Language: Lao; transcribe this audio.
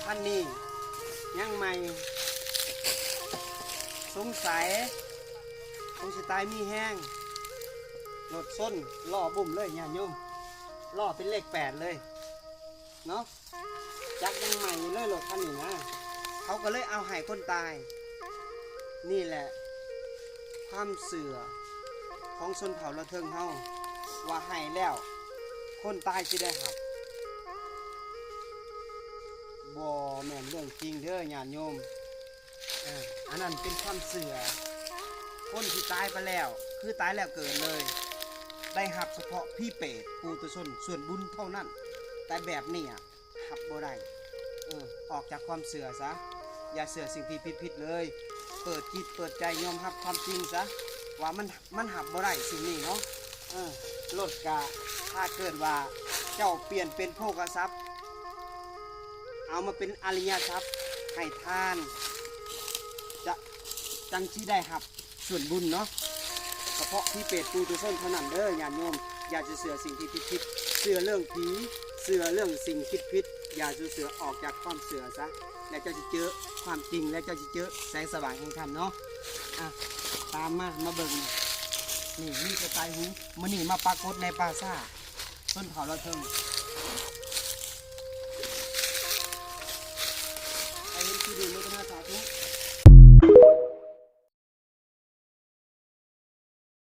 ຄັນນີ້ຍັງໃໝ່ ສົງໄສຄົງຊິຕາຍມີແຮງ ລົດຊົນລໍ້ບຸ້ມເລີຍຍາດໂຍມ ລໍ້ເປັນເລກແປດເລີຍເນາະ ຈັກຍັງໃໝ່ຢູ່ເລີຍລົດຄັນນີ້ນະ ເຂົາກໍເລີຍເອົາໃຫ້ຄົນຕາຍ. ນີ້ແຫຼະຄວາມເຊື່ອຂອງຊົນເຜົ່າລະເທິງເຮົາ ວ່າໃຫ້ແລ້ວຄົນຕາຍຊິໄດ້ຮັບ. ບໍ່ແມ່ນເລື່ອງຈິງເດີຍາດໂຍມ ເອີ ອັນນັ້ນເປັນຄວາມເຊື່ອ ຄົນທີ່ຕາຍໄປແລ້ວ ຄືຕາຍແລ້ວເກີດເລີຍ ໄດ້ຮັບສະເພາະຜີເປດປຸຖຸຊົນສ່ວນບຸນເທົ່ານັ້ນ ແຕ່ແບບນີ້ອະ ຮັບບໍ່ໄດ້. ເອີ ອອກຈາກຄວາມເຊື່ອຊະ ຢ່າເຊື່ອສິ່ງທີ່ຜິດໆເລີຍ ເປີດຈິດເປີດໃຈຍອມຮັບຄວາມຈິງຊະ ວ່າມັນ ມັນຮັບບໍ່ໄດ້ສິ່ງນີ້ເນາະ. ເອີ ລົດກະ ຖ້າເກີດວ່າເຈົ້າປ່ຽນເປັນໂພຄະຊັບ ເອົາມາເປັນອະລິຍະຊັບໃຫ້ທານ ຈະ ຈັ່ງຊິໄດ້ຮັບສ່ວນບຸນເນາະ ສະເພາະຜີເປດປຸຖຸຊົນເທົ່ານັ້ນເດີຍາດໂຍມ ຢ່າຊິເຊື່ອສິ່ງທີ່ຜິດໆ ເຊື່ອເລື່ອງຜີ ເຊື່ອເລື່ອງສິ່ງຜິດໆ ຢ່າສູ່ເຊື່ອ ອອກຈາກຄວາມເຊື່ອຊະ ແລ້ວເຈົ້າຊິເຈີຄວາມຈິງ ແລ້ວເຈົ້າຊິເຈີແສງສະຫວ່າງແຫ່ງທຳເນາະ. ອະ ຕາມມາ ມາເບິ່ງ ນີ້ມີແຕ່ຕາຍຫູ ມື້ນີ້ມາປາກົດໃນປ່າຊ້າ ຊົນເຜົ່າລະເທິງ ໃຜເຫັນທີ່ດິນໂມທະນາສາທຸ.